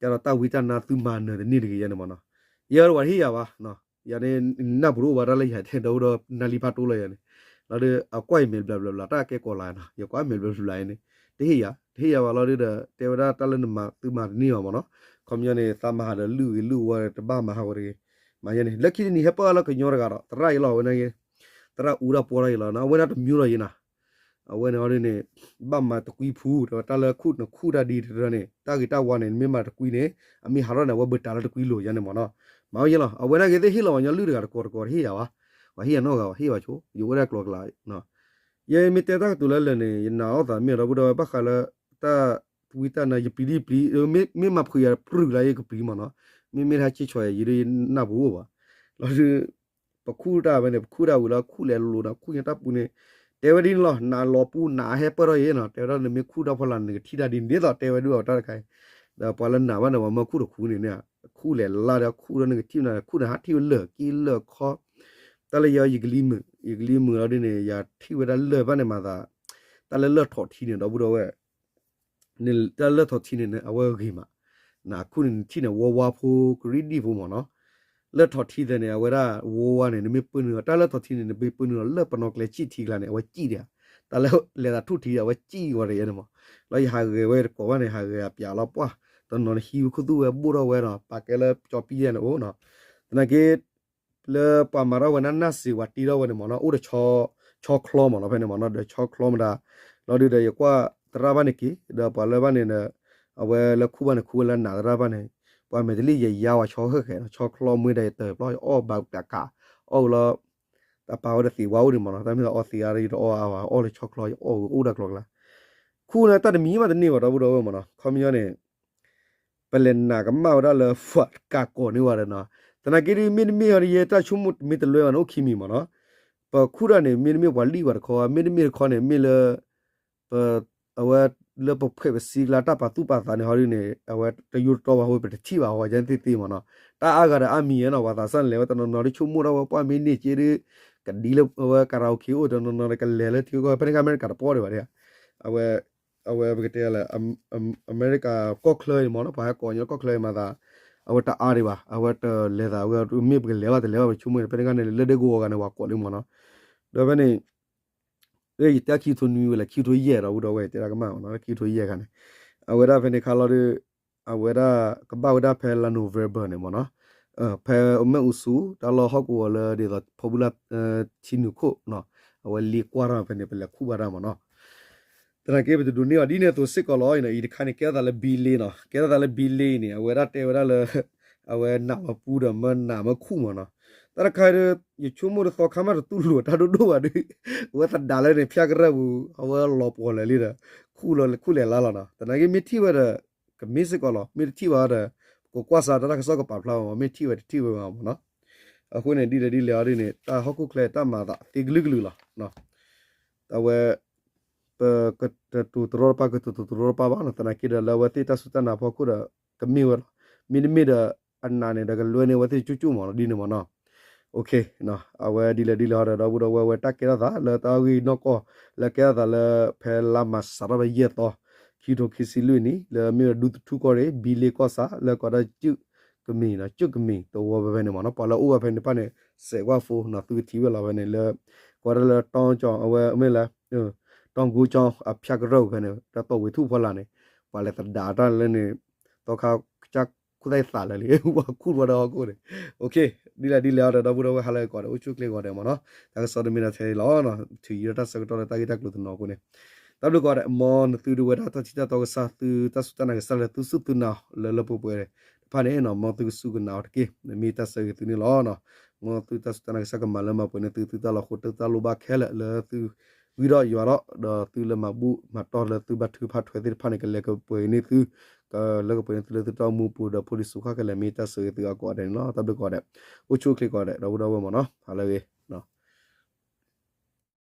ကဒီးတၢ်ဝံတၢ်နါသုမၤနၢၤတန့ၢ်တဂ့ၤယဲန့ၣ်မးနီၤ. ယဲဝဲတဟ့ၣ်ယၤဘၣ်, ယၤန့ၣ် နၢ်ပူၤတအိၣ်ဘၣ်တၢ်လၢယၤတဲဒီးအိၣ်ဒီးနၢ်လံဖးတိၢ်လီၤယၤန့ၣ်, လီၤဒုး အကွၢ်အံၤမဲာ်ဘျးဘျးဘျး တၢ်ကဲကီၤလၤနီၤ ယကွၢ်မဲာ်ဘျးဘျးဘျးအံၤန့ၣ် တဟ့ၣ်ယၤ တဟ့ၣ်ယၤဘၣ်လီၤဒုဒီး တဲဝဲဒၣ်တၢ်လၢနမၤသုမၤတန့ၢ်ဘၣ်မးနီၤ. ခီပညီန့ၣ် သးမၤဟးဒီးလုၢ်ဂ့ၤလုၢ်ဝါဒီးတဘၣ်မၤဟးဂီၤတဂ့ၤ, မၤယဲန့ၣ် လၢခံတနံၤဟဲပၢၢ်လၢကညီတဂၤဒီး သရၣ်အံၤလီၤဝဲန့ၣ် သရၣ်အူတၢ်ပီတၢ်အံၤလီၤ အဝဲဒၣ်တမံၤလီၤယဲနၤ အဝဲန့ၣ်အီၤဒ်န့ၣ် ဘၣ်မၤတကွံဖု တဲဝဲတၢ်လၢခူၣ်နခူၣ်တၢ်ဒ်တရၢန့ၣ် တၢ်ဂ့ၤတၢ်ဝါန့ၣ် နမ့ၢ်မၤတကွံန့ၣ် အမ့ၢ်ဟးထီၣ်န့ၣ် အဝဲဘၣ်တၢ်လၢတကွံလိၤယဲန့ၣ်မးနီၤ. မၤဝဲယဲလီၤ အဝဲနာ်က့ၤသ့ၣ်ဟ့ၣ်လီၤဝဲညီလုၢ်တဂၤတကိးတကိးတဟ့ၣ်ယၤဘၣ်, ပှၤဟ့ၣ်ယၤနီတဂၤဘၣ် ဟ့ၣ်ဘၣ်ဆိ ယအိၣ်ဝဲဒၣ်ကျိၤကျါ ယမ့ၢ်တဲတၢ်ကတိၤလၢလၢာ်န့ၣ် ယနာ်အီၣ်သးမ့ၢ်ဒီပုၢ်ဒီဝဲၢ်ဘၣ်ဃးလၢ တၢ်ဝံတၢ်နါ ယပျံၤဒ်ပျံၤ မ့ၢ်မၤဖုးယၤပြုာ်လၢယကပျံၤမးနီၤ, မ့မ့ၢ်တဟဲက့ၤဆီၣ်ယၤယံၤဒီးယနၢ်ပူၤအိၣ်ဘၣ်, လီၤဒုး ပခူၣ်တၢ်ဝဲန့ၣ် ပခူၣ်တၢ်ဝံၤလီၤ ခူၣ်လဲၤလိၤနီၤ ခူၣ်ညါတၢ်ပူၤန့ၣ် တဲဝဲဒ်န့ၣ်လီၤ နးလီၤပူၤနးဟဲပၢၢ်ထီၣ်ယဲနီၤ တဲဝဲဒၣ်နမ့ၢ်ခူၣ်တၢ်ဖီလာ်န့ၣ် နကထံၣ်တၢ်ဒ်န့ၣ် ဒ်သိးတဲဝဲဒၣ်အီၤတၢ်တခါအံၤ, ဒီးပှၤလၢနးဘၣ်န့ၣ် ပှၤမၢခူၣ်တခူန့ၣ်န့ၣ် ခူၣ်လဲၤလါဒီးခူၣ်ဒီးနကထံၣ်နၤ ခူၣ်နဟးထံၣ်ဝဲလၢာ်က့လၢာ်ခီ တၢ်လၢယၤယကလံၤမုာ် ယကလံၤမုာ်လီၤဒ်န့ၣ် ယၤထံၣ်ဝဲဒၣ်လၢာ်ဘၣ်န့ၣ်မၤသး တၢ်လၢလၢၢ်ထီၣ်ထံန့ၣ် ဒီပုၢ်ဒီဝဲၢ် တၢ်လၢလၢၢ်ထီၣ်ထံန့ၣ် အဝဲဂ့ၤမး, နခူၣ်န့ၣ်နထံၣ်န့ၣ် ဝါဝါဖိကရံၣ်ဒံၣ်ဖိမးနီၤ, လၢထီၣ်ထံသ့ၣ်န့ၣ် အဝဲဒၣ်ဝီဝါန့ၣ် နမ့ၢ်ပၢနုာ်အီၤ တၢ်လၢထီၣ်ထံန့ၣ် နမ့ၢ်ပၢနုာ်အီၤလၢပနီၣ်ကျဲစံၣ်ထံကျါန့ၣ် အဝဲစံၣ်ဒံးဧါ, တၢ်လၢလဲၤသးထူၣ်ထံ အဝဲစံၣ်ဝဲဒၣ်ယဲန့ၣ်မး, လီၤယဟးဂဲၤဝဲတကိးဘၣ်န့ၣ် ဟးဂဲၤအပျးလီၤပှၢ်, တနီၤနဟံးဝဲခူသူၣ်ဝဲဘိၣ်ထီၣ်ဝဲဒီး ပာ်ကဲလၢကၠီပံယဲၢ်န့ၣ်အိၣ်နီၤ, သနာ်က့ လၢပှၤမၤထီၣ်ဝဲဒၣ်နၢ်စံးဝဲတ့ထီၣ်ဝဲန့ၣ်မးနီၤ အိၣ်ဒီး ဆီချီမးနီၤ ဖဲန့ၣ်မးနီၤ ဒီးဆီချီမတၤ, လီၤဒုးဒီးယကွၢ်သရၣ်ဘၣ်န့ၣ်က့ၤ ဒီးပှၤလၢဘၣ်န့ၣ်ဒီး အဝဲလၢခူၣ်ဘၣ်န့ၣ် ခူၣ်ဝဲလၢနးသရၣ်ဘၣ်န့ၣ်, ပှၤမဲာ်တလံၣ်ယယါဝဲဆီဟၢၣ်ဃဲၤနီၤ ဆီချီမ့ၢ်ဒီးယတၢ်ပျီ ယအီၣ်ဘၣ်တကး, အီၣ်ဝဲလီၤ, တၢ်ပာ်ဝဲဒီးသံးဝါအိၣ်ဒံးမးနီၤ တၢ်မ့ၢ်သးအီသံးအါဒီးယတအီၣ်အါဝဲ အီၣ်လၢဆီချီ ယအီၣ်ဝဲအိၣ်ဒၣ်ကျီကျါ ခူၣ်န့ၣ်တၢ်တမံၤမးတန့ၢ်ဘၣ် ဒီပုၢ်ဒီဝဲၢ်မးနီၤ ခီပညီန့ၣ် ပလဲၤနာ်ကမၣ်ဝဲဒၣ်လၢပှၤကးကိးန့ၢ်ဝဲဒီးနီၤ, သနာ်က့ဒ်မ့တမ့ၢ်အီၤဒီးယဲတၢ်ဆိကမိၣ်မ့ၢ်တလွဲဘၣ်န့ၣ် အိၣ်ခံမံၤမးနီၤ, ပခူၣ်တၢ်န့ၣ် မ့တမ့ၢ်ပှၤလံၣ်ပှၤတခီ မ့တမ့ၢ်တခီန့ၣ် မ့ၢ်လၢ ပ အဝဲလၢပဖှဲးပစံကျါတၢ်ပာ်သူၣ်ပာ်သးန့ၣ်ဟီဒ်န့ၣ် အဝဲတယိတတီဘၣ်ဟီ ပတထံၣ်ဘၣ်ဟီ ယဲသ့ၣ်သ့ၣ်မးနီၤ, တၢ်အါဂၤဒီးအါမံၤနီၤ ပှၤသးစၢ်န့ၣ် လဲၤဝဲတနီၤနီၤဒ်ဆိကမိၣ်ထီၣ်ဝဲပှၢ်မ့ၢ်န့ၢ်က့ဒ် ကဒ်လၢအဝဲ karaoke အိၣ်တနီၤနီၤဒီးကလဲၤလၢထံကီၢ် ဖဲန့ၣ်ခါအမဲရကၤတပီၢ်ဒံးဘၣ်ဒ် အဝဲ အဝဲပကတဲလၢ အမဲရကၤကီၢ်ချၢအံၤမးနီၤ ပှၤဟဲကိးညီကီၢ်ချၢအံၤမၤသး အဝဲတအါဒံးဘၣ် အဝဲတလဲၤသး အဝဲမ့ၢ်ပကလဲၤဘၣ်တလဲၤဘၣ် ပဆိကမိၣ်န့ၣ် ဖဲန့ၣ်ခါန့ၣ် လၢဒဲကဝီၤဂၤန့ၣ် ပှၤကိးန့ၣ်မးနီၤ, ဒီးဖဲန့ၣ် ယတဲခံကထိနွံဝဲလၢခံကထိယဲၢ်ဒီး ပုၢ်ဒီဝဲၢ် ယတဲဒၣ်ကမၣ်မးနီၤ ခံကထိယဲၢ်ခါန့ၣ် အဝဲဒၣ်ဖဲန့ၣ်ခါလီၤဒီး အဝဲဒၣ်ကဘၣ်ဝဲဒၣ်ဖဲလါ November န့ၣ်မးနီၤ, ဖဲမဲၣ်အူဆူ တၢ်လီၢ်ဟီၣ်ကဝီၤလၢဒ်သိး ဖီဘုလၢ် ထံနုာ်ခိၣ်နီၤ, အဝဲလံကွၢ်ထီၣ်ဖဲန့ၣ် ပလဲၤခူၣ်ဘၣ်တၢ်မးနီၤ, သနာ်က့ပတဒိးန့ၢ်အီၤဒ်န့ၣ်အသိးစ့ၢ်ကီးလီၤ, အံၤတခါန့ၣ် ကဲထီၣ်သးလၢဘံလ့နီၤ, ကဲထီၣ်သးလၢဘံလ့အံၤန့ၣ် အဝဲဒၣ်တဲဝဲဒၣ်လၢ အဝဲနာ်လီၤပူဒီးမၢနာ်မၢခူၣ်မးနီၤ, တၢ်တခါဒီး ယဆိကမိၣ်တသီခါမးတတူၢ်လိာ်တၢ်ဒိၣ်ဒိၣ်ဘၣ်ဒီး အဝဲသဒါလၢန့ၣ် ဖၠၣ်ကရၢၢ်ပူၤ အဝဲလီၤပှီၢ်လၢာ်လံဒီး ခူၣ်လီၤခူၣ်လဲၤလါလီၤနီၤ, သနာ်က့မ့ၢ်ထံၣ်ဝဲဒီး ကမ့ၢ်စ့ၢ်ကီးလီၤ, မ့ၢ်တထံၣ်ဘၣ်ဒီး ပကကွၢ်စးတၢ်တၢ်ကစီၣ်ကပာ်ဖျါဘၣ်မး, မ့ၢ်ထံၣ်ဝဲတထံၣ်ဝဲဘၣ်မးနီၤ, အဃိန့ၣ် ဒ်လဲၣ်ဒ်လဲၣ်အီၤဒ်န့ၣ် တၢ်ဟီၣ်ခိၣ်ချၢတၢ်မၤသးသ့ကလုာ်ကလုာ်လီၤ, အဝဲ ပကတတူၢ်တရီတပါ ကတတူၢ်တရီတပါဘၣ်နီၤ, သနာ်က့ဒီးလၢအဝဲသ့ၣ်တၢ်စူၢ်တၢ်နာ်ဖီခိၣ်ဒီး ကမ့ၢ်ဝဲလီၤ, မ့တမ့ၢ်ဒီး အနာ်န့ၣ်ဒီးကလွဲန့ၢ်အဝဲသ့ၣ်ကၠူၣ်ကၠူၣ်မးနီၤ ဒ်န့ၣ်မးနီၤ, အဝဲဒ်လဲၣ်ဒ်လဲၣ်အီၤဒီး ဒီပုၢ်ဒီဝဲၢ် တၢ်ကဲထီၣ်သးလၢတၢ်ဂ့ၢ်နီၢ်ကီၢ် လၢကဲထီၣ်သးလၢ ဖဲလါမၢ်ၡးထီၣ်ဖဲယဲၢ်သီ ခံကထိခံဆံလွံၢ်နံၣ် လၢမ့ၢ်ဝဲဒူသထူကီၢ်ရ့ၣ် ဘံလ့ကီၢ်ဆၣ် လၢကိးဒၣ် ကမ့ၢ်နီၤ ကၠူၣ်ကမ့ၢ်သဝီဖဲဖဲန့ၣ်မးနီၤ, ပှၤလၢအအိၣ်ဝဲဖဲန့ၣ်တဖၣ်န့ၣ် စဲးကွၢ်ဖိနီၤ သုကထံၣ်ဝဲလီၤဖဲန့ၣ်လၢ ကိးဒၣ်လၢတီကၠီ အဝဲမ့ၢ်လၢ တီကူကၠီအဖၠၣ်ကရၢၢ်ဖဲန့ၣ် တၢ်တီၢ်ဝံၤထူၣ်ဖီလာ်န့ၣ် ပှၤလဲၤသဒါတၢ်လၢန့ၣ် သီခါကစၢ်ခူၣ်သၣ်သးလၢာ်လံ ပှၤခူၣ်ဝဲဒီးဟီၣ်ခိၣ်န့ၣ်, ဒ်လဲၣ်ဒ်လဲၣ်အီၤဒီး ဒီပုၢ်ဒီဝဲၢ် ဟါလၢအဂ့ၤကိးဂၤဒဲး အိၣ်ဆူၣ်အိၣ်ချ့ကိးဂၤဒဲးမးနီၤ, တၢ်ကစီၣ်တမ့ၢ်ဒၣ်ထဲအံၤလီၤ, ထုးယံၤဒီးတၢ်ဆၢကတီၢ်လၢတၢ်ဂ့ၢ်တၢ်ကျိၤတနီၤအဃိန့ၣ်, တၢ်ဘျုးကိးဂၤဒဲး မ်နသုဒုးဝဲဒၣ်တၢ်ထံၣ်တၢ်တီကစၢ် သုတၢ်စူၢ်တၢ်နာ်ကစၢ်လၢသုစူၢ်သုနာ်လၢလၢပှဲၤပှဲၤတဖၣ်န့ၣ်နီၤ မ်သုကစူၢ်ကနာ်အီၤတက့ၢ်, မ့ၢ်တၢ်ဆၢဂ့ၤသုန့ၣ်လီၤ. မ်သုတၢ်စူၢ်တၢ်နာ်ကစၢ်ကမၤလၢမၤပှဲၤန့ၢ်သု သုတၢ်လီၢ်ဃိ သုတၢ်လိၣ်ဘၣ်ခဲလၢာ်လၢသု ဂံၢ်ထီၣ်ယွၤထီၣ် ဒီးသုလၢမၤဘူၣ်မၤတီၢ်လၢသုဘၣ်ထုကဖၣ်ထွဲသ့ၣ်တဖၣ်န့ၣ် ကလဲၤကပှဲၤန့ၢ်သု ကလဲၤကပှဲၤန့ၢ်သုလၢသုတၢ်အိၣ်မူပူၤဒီး ဖိလံၤစိၤဃၣ်ခဲလၢာ် မ့ၢ်တၢ်ဆၢဂ့ၤသုအကိးဂၤဒဲးန့ၣ်လီၤ. တၢ်ဘျုးကိးဂၤဒဲး အိၣ်ဆူၣ်အိၣ်ချ့ကိးဂၤဒဲး ဒီပုၢ်ဒီဝဲၢ်မးနီၤ ဟါလၢအဂ့ၤ